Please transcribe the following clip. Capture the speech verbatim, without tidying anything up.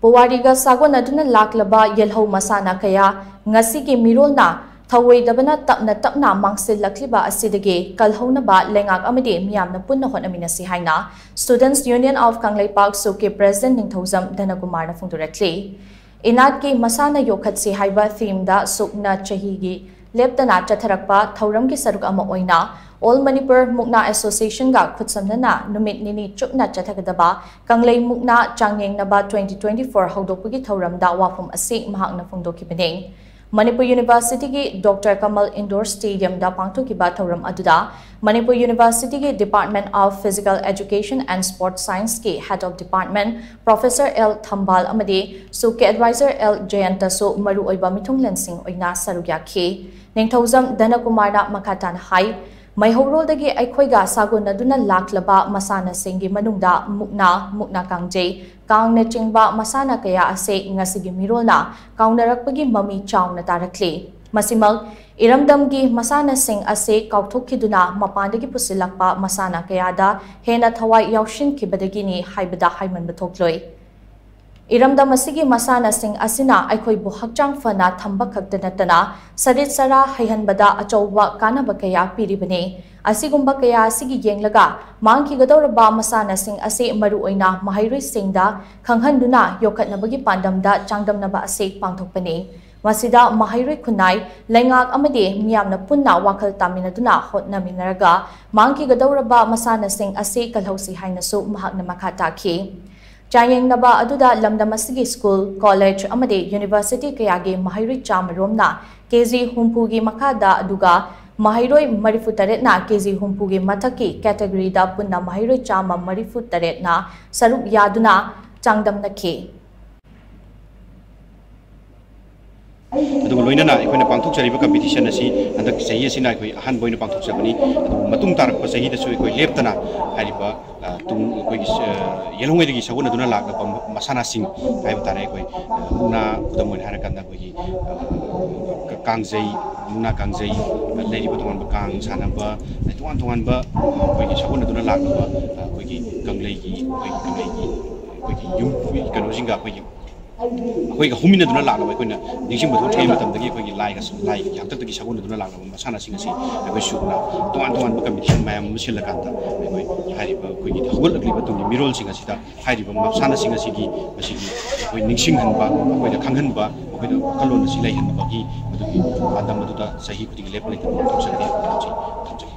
ꯄꯨꯋꯥꯔꯤꯒ ꯁꯥꯒꯣꯟꯅꯗꯨꯅ ꯂꯥꯛꯂꯕ ꯌꯦꯜꯍꯧ ꯃꯁꯥꯟꯅ ꯀꯌꯥ ꯉꯁꯤꯒꯤ ꯃꯤꯔꯣꯜꯅ ꯊꯧꯑꯣꯏꯗꯕꯅ ꯇꯞꯅ ꯇꯞꯅ ꯃꯥꯡꯁꯤꯜꯂꯛꯂꯤꯕ ꯑꯁꯤꯗꯒꯤ ꯀꯜꯍꯧꯅꯕ ꯂꯩꯉꯥꯛ ꯑꯃꯗꯤ ꯃꯤꯌꯥꯝꯅ ꯄꯨꯟꯅ ꯍꯣꯠꯅꯃꯤꯟꯅꯁꯤ ꯍꯥꯏꯅ Students Union of Kangleipak ꯁꯨꯛꯀꯤ President ꯅꯤꯡꯊꯧꯖꯝ ꯙꯅꯀꯨꯃꯥꯔꯅ ꯐꯣꯡꯗꯣꯔꯛꯂꯤ꯫ ꯏꯅꯥꯠꯀꯤ ꯃꯁꯥꯟꯅ ꯌꯣꯛꯈꯠꯁꯤ ꯍꯥꯏꯕ themeꯗ ꯁꯨꯛꯅ ꯆꯍꯤꯒꯤ ꯂꯦꯞꯇꯅ ꯆꯠꯊꯔꯛꯄ ꯊꯧꯔꯝꯒꯤ ꯁꯔꯨꯛ ꯑꯃ ꯑꯣꯏꯅ All Manipur Mukna Associationꯒ ꯈꯨꯠꯁꯝꯅꯅ ꯅꯨꯃꯤꯠ ꯅꯤꯅꯤ ꯆꯨꯞꯅ ꯆꯠꯊꯒꯗꯕ ꯀꯪꯂꯩ ꯃꯨꯛꯅꯥ ꯆꯥꯡꯌꯦꯡꯅꯕ twenty twenty-four ꯍꯧꯗꯣꯛꯄꯒꯤ ꯊꯧꯔꯝꯗ ꯋꯥꯐꯝ ꯑꯁꯤ ꯃꯍꯥꯛꯅ ꯐꯣꯡꯗꯣꯛꯈꯤꯕꯅꯤ꯫ ꯃꯅꯤꯄꯨꯔ Universityꯒꯤ Doctor Kamal Indoor Stadiumꯗ ꯄꯥꯡꯊꯣꯛꯈꯤꯕ ꯊꯧꯔꯝ ꯑꯗꯨꯗ Manipur Universityꯒꯤ Department of Physical Education and Sports Scienceꯀꯤ Head of Department Professor L ꯊꯝꯕꯥꯜ ꯑꯃꯗꯤ ꯁꯨꯛꯀꯤ Advisor L ꯖꯌꯟꯇꯁꯨ ꯃꯔꯨꯑꯣꯏꯕ ꯃꯤꯊꯨꯡꯂꯦꯟꯁꯤꯡ ꯑꯣꯏꯅ ꯁꯔꯨꯛ ꯌꯥꯈꯤ꯫ ꯅꯤꯡꯊꯧꯖꯝ ꯙꯅꯀꯨꯃꯥꯔꯅ ꯃꯈꯥ ꯇꯥꯅ ꯍꯥꯏ, ꯃꯩꯍꯧꯔꯣꯜꯗꯒꯤ ꯑꯩꯈꯣꯏꯒ ꯁꯥꯒꯣꯟꯅꯗꯨꯅ ꯂꯥꯛꯂꯕ ꯃꯁꯥꯟꯅꯁꯤꯡꯒꯤ ꯃꯅꯨꯡꯗ ꯃꯨꯛꯅꯥ, ꯃꯨꯛꯅꯥ ꯀꯥꯡꯖꯩ, ꯀꯥꯡꯅꯆꯤꯡꯕ ꯃꯁꯥꯟꯅ ꯀꯌꯥ ꯑꯁꯤ ꯉꯁꯤꯒꯤ ꯃꯤꯔꯣꯜꯅ ꯀꯥꯎꯅꯔꯛꯄꯒꯤ ꯃꯃꯤ ꯆꯥꯎꯅ ꯇꯥꯔꯛꯂꯤ꯫ ꯃꯁꯤꯃꯛ ꯏꯔꯝꯗꯝꯒꯤ ꯃꯁꯥꯟꯅꯁꯤꯡ ꯑꯁꯤ ꯀꯥꯎꯊꯣꯛꯈꯤꯗꯨꯅ ꯃꯄꯥꯟꯗꯒꯤ ꯄꯨꯁꯤꯜꯂꯛꯄ ꯃꯁꯥꯟꯅ ꯀꯌꯥꯗ ꯍꯦꯟꯅ ꯊꯋꯥꯏ ꯌꯥꯎꯁꯤꯟꯈꯤꯕꯗꯒꯤꯅꯤ ꯍꯥꯏꯕꯗ ꯍꯥꯏꯃꯟꯕ ꯊꯣꯛꯂꯣꯏ꯫ ꯏꯔꯝꯗꯝ ꯑꯁꯤꯒꯤ ꯃꯁꯥꯟꯅꯁꯤꯡ ꯑꯁꯤꯅ ꯑꯩꯈꯣꯏꯕꯨ ꯍꯛꯆꯥꯡ ꯐꯅ ꯊꯝꯕ ꯈꯛꯇ ꯅꯠꯇꯅ ꯁꯔꯤꯠ ꯁꯔꯥ ꯍꯩꯍꯟꯕꯗ ꯑꯆꯧꯕ ꯀꯥꯟꯅꯕ ꯀꯌꯥ ꯄꯤꯔꯤꯕꯅꯤ꯫ ꯑꯁꯤꯒꯨꯝꯕ ꯀꯌꯥ ꯑꯁꯤꯒꯤ ꯌꯦꯡꯂꯒ ꯃꯥꯡꯈꯤꯒꯗꯧꯔꯕ ꯃꯁꯥꯟꯅꯁꯤꯡ ꯑꯁꯤ ꯃꯔꯨꯑꯣꯏꯅ ꯃꯍꯩꯔꯣꯏꯁꯤꯡꯗ ꯈꯪꯍꯟꯗꯨꯅ ꯌꯣꯛꯈꯠꯅꯕꯒꯤ ꯄꯥꯟꯗꯝꯗ ꯆꯥꯡꯗꯝꯅꯕ ꯑꯁꯤ ꯄꯥꯡꯊꯣꯛꯄꯅꯤ꯫ ꯃꯁꯤꯗ ꯃꯍꯩꯔꯣꯏ ꯈꯨꯟꯅꯥꯏ, ꯂꯩꯉꯥꯛ ꯑꯃꯗꯤ ꯃꯤꯌꯥꯝꯅ ꯄꯨꯟꯅ ꯋꯥꯈꯜ ꯇꯥꯃꯤꯟꯅꯗꯨꯅ ꯍꯣꯠꯅꯃꯤꯟꯅꯔꯒ ꯃꯥꯡꯈꯤꯒꯗꯧꯔꯕ ꯃꯁꯥꯟꯅꯁꯤꯡ ꯑꯁꯤ ꯀꯜꯍꯧꯁꯤ ꯍꯥꯏꯅꯁꯨ ꯃꯍꯥꯛꯅ ꯃꯈꯥ ꯇꯥꯈꯤ꯫ ꯆꯥꯡꯌꯦꯡꯅꯕ ꯑꯗꯨꯗ ꯂꯝꯗꯝ ꯑꯁꯤꯒꯤ school, college ꯑꯃꯗꯤ university ꯀꯌꯥꯒꯤ ꯃꯍꯩꯔꯣꯏ ꯆꯥꯃ ꯔꯣꯝꯅ ꯀꯦ ꯖꯤ ꯍꯨꯝꯐꯨꯒꯤ ꯃꯈꯥꯗ, ꯑꯗꯨꯒ ꯃꯍꯩꯔꯣꯏ ꯃꯔꯤꯐꯨ ꯇꯔꯦꯠꯅ ꯀꯦ ꯖꯤ ꯍꯨꯝꯐꯨꯒꯤ ꯃꯊꯛꯀꯤ categoryꯗ ꯄꯨꯟꯅ ꯃꯍꯩꯔꯣꯏ ꯆꯥꯃ ꯃꯔꯤꯐꯨ ꯇꯔꯦꯠꯅ ꯁꯔꯨꯛ ꯌꯥꯗꯨꯅ ꯆꯥꯡꯗꯝꯅꯈꯤ꯫ ꯑꯗꯨꯒ ꯂꯣꯏꯅꯅ ꯑꯩꯈꯣꯏꯅ ꯄꯥꯡꯊꯣꯛꯆꯔꯤꯕ competition ꯑꯁꯤ ꯍꯟꯗꯛ ꯆꯍꯤ ꯑꯁꯤꯅ ꯑꯩꯈꯣꯏ ꯑꯍꯥꯟꯕ ꯑꯣꯏꯅ ꯄꯥꯡꯊꯣꯛꯆꯕꯅꯤ꯫ ꯑꯗꯨꯕꯨ ꯃꯇꯨꯡ ꯇꯥꯔꯛꯄ ꯆꯍꯤꯗꯁꯨ ꯑꯩꯈꯣꯏ ꯂꯦꯞꯇꯅ ꯍꯥꯏꯔꯤꯕ, ꯑ, ꯇꯨꯡ ꯑꯩꯈꯣꯏꯒꯤ, ꯑ, ꯌꯦꯜꯍꯧꯉꯩꯗꯒꯤ ꯁꯥꯒꯣꯟꯅꯗꯨꯅ ꯂꯥꯛꯂꯕ ꯃꯁꯥꯟꯅꯁꯤꯡ ꯍꯥꯏꯕ ꯇꯥꯔꯦ꯫ ꯑꯩꯈꯣꯏ, ꯑ, ꯃꯨꯛꯅꯥ, ꯈꯨꯗꯝ ꯑꯣꯏꯅ ꯍꯥꯏꯔꯀꯥꯟꯗ ꯑꯩꯈꯣꯏꯒꯤ, ꯑ, ꯀꯥꯡꯖꯩ, ꯃꯨꯛꯅꯥ ꯀꯥꯡꯖꯩ, ꯂꯩꯔꯤꯕ ꯇꯣꯉꯥꯟꯕ ꯀꯥꯡ ꯁꯥꯟꯅꯕ, ꯇꯣꯉꯥꯟ ꯇꯣꯉꯥꯟꯕ, ꯑ, ꯑꯩꯈꯣꯏꯒꯤ ꯁꯥꯒꯣꯟꯅꯗꯨꯅ ꯂꯥꯛꯂꯕ, ꯑ, ꯑꯩꯈꯣꯏꯒꯤ ꯀꯪꯂꯩꯒꯤ, ꯑꯩꯈꯣꯏꯒꯤ ꯀꯪꯂꯩꯒꯤ ꯑꯩꯈꯣꯏꯒꯤ ꯌꯨꯝ, ꯀꯩꯅꯣꯁꯤꯡꯒ ꯑꯩꯈꯣꯏꯒꯤ ꯑꯩꯈꯣꯏꯒ ꯍꯧꯃꯤꯟꯅꯗꯨꯅ ꯂꯥꯛꯂꯕ, ꯑꯩꯈꯣꯏꯅ ꯅꯤꯡꯁꯤꯡꯕ ꯊꯣꯛꯇ꯭ꯔꯤꯉꯩ ꯃꯇꯝꯗꯒꯤ ꯑꯩꯈꯣꯏꯒꯤ ꯂꯥꯏꯒ, ꯂꯥꯏꯒꯤ ꯍꯥꯛꯇꯛꯇꯒꯤ ꯁꯥꯒꯣꯟꯅꯗꯨꯅ ꯂꯥꯛꯂꯕ ꯃꯁꯥꯟꯅꯁꯤꯡ ꯑꯁꯤ ꯑꯩꯈꯣꯏ ꯁꯨꯞꯅ ꯇꯣꯉꯥꯟ ꯇꯣꯉꯥꯟꯕ ꯀꯃꯤꯇꯤꯁꯤꯡ ꯃꯌꯥꯝ ꯑꯃ ꯁꯤꯜꯂꯀꯥꯟꯗ ꯑꯩꯈꯣꯏ ꯍꯥꯏꯔꯤꯕ ꯑꯩꯈꯣꯏꯒꯤ ꯍꯧꯒꯠꯂꯛꯂꯤꯕ ꯇꯨꯡꯒꯤ ꯃꯤꯔꯣꯜꯁꯤꯡ ꯑꯁꯤꯗ ꯍꯥꯏꯔꯤꯕ ꯃꯁꯥꯟꯅꯁꯤꯡ ꯑꯁꯤꯒꯤ, ꯃꯁꯤꯒꯤ ꯑꯩꯈꯣꯏ ꯅꯤꯡꯁꯤꯡꯍꯟꯕ, ꯑꯩꯈꯣꯏꯗ ꯈꯪꯍꯟꯕ, ꯑꯩꯈꯣꯏꯗ ꯋꯥꯈꯜꯂꯣꯟ ꯑꯁꯤ ꯂꯩꯍꯟꯕꯒꯤ ꯃꯗꯨꯒꯤ ꯄꯥꯟꯗꯝ ꯑꯗꯨꯗ ꯆꯍꯤ ꯈꯨꯗꯤꯡꯒꯤ ꯂꯦꯞꯄ ꯂꯩꯇꯅ ꯄꯥꯡꯊꯣꯛꯆꯒꯅꯤ ꯍꯥꯏꯕ ꯋꯥꯐꯝꯁꯤ ꯊꯝꯖꯒꯦ꯫